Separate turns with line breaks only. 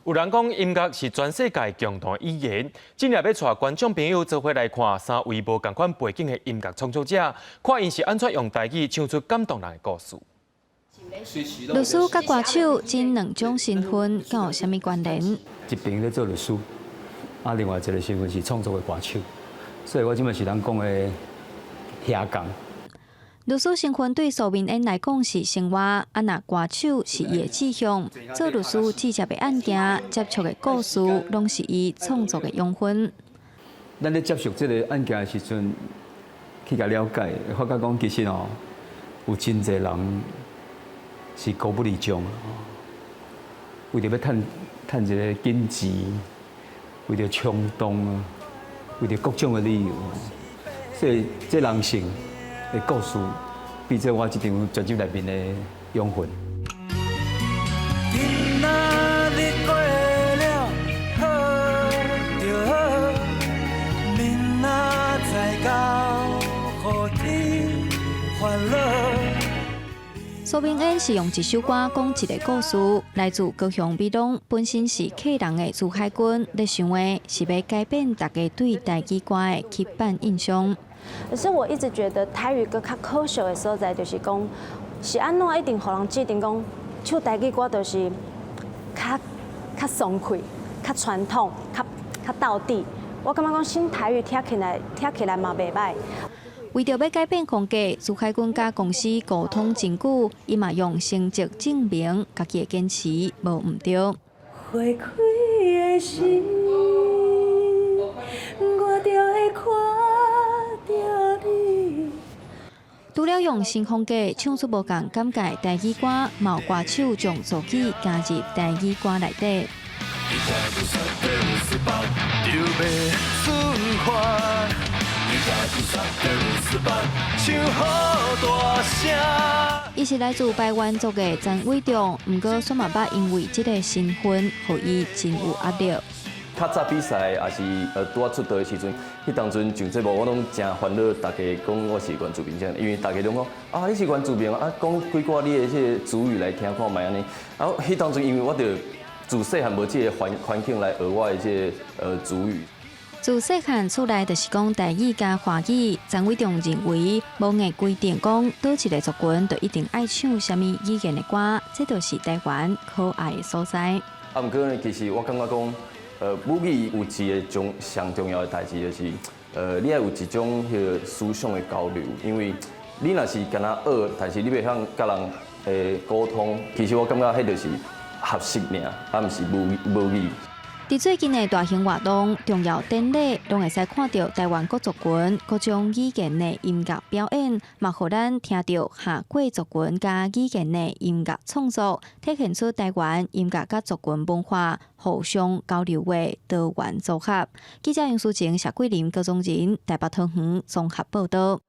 有人講音樂是全世界共同語言，這禮拜欲帶觀眾朋友做伙來看三位無仝款背景的音樂創作者，看𪜶是按怎用台語唱出感動人的故事。
律師佮歌手這兩種身份敢有啥物關聯？
一邊咧做律師，啊，另外一個身份是創作的歌手，所以我這馬是人講的斜槓。
律師身份對蘇明恩來講是生活，啊若歌手是伊的志向。做律師接觸的案件、接觸的故事，攏是伊創作的養分。
咱咧接觸這个案件的時陣，去共了解，發覺講其實哦，有真濟人是孤不離眾，為著欲趁趁一个金錢，為著衝動啊，為著各種的理由，所以這人性的故事，變做我這張專輯內面的養分。
今仔日過了好就好，明仔載到予天煩惱。
蘇明恩是用一首歌講一个故事，來自高雄美濃，本身是客人的朱海軍，咧想的是欲改變大家對台語歌的刻板印象。
可是我一直覺得台語歌較可惜的所在，就是講是按怎一定予人制定講唱台語歌就是較較爽快、較傳統、較較道地。我感覺講新台語聽起來聽起來嘛袂䆀。
為著欲改變風格，朱海軍佮公司溝通真久，伊嘛用成績證明家己的堅持無毋對。
花開的時，我就會看著你。
除了用新風格唱出無仝感覺台語歌，嘛有歌手將自己加入台語歌內底。
就欲出發，唱好大聲。
伊是來自排灣族的陳偉忠，毋過煞嘛捌因為這个身份，予伊真有壓力。
較早比賽也是拄仔出道的時陣，彼當陣上節目我攏誠煩惱，大家講我是原住民，因為大家攏講啊你是原住民啊，講幾句你的這个族語來聽看覓按呢。啊，彼當陣因為我著自細漢無這个環環境來學我的這个族語。
自細漢厝內就是講台語佮華語，陳偉忠認為無硬規定講佗一个族群就一定愛唱啥物語言的歌，這就是台灣可愛的所在。
啊，毋過呢，其實我感覺講，母語有一個重上重要的代誌，就是，你愛有一種彼个思想的交流，因為你若是干焦學，但是你袂曉佮人溝通，其實我感覺彼就是學習爾，啊，毋是母母語。
佇最近的大型活動、重要典禮，攏會使看著台灣各族群、各種語言的音樂表演，嘛予咱聽著跨過族群佮語言的音樂創作，體現出台灣音樂佮族群文化互相交流的多元組合。記者楊淑晴、謝桂林、高宗仁，台北桃園綜合報導。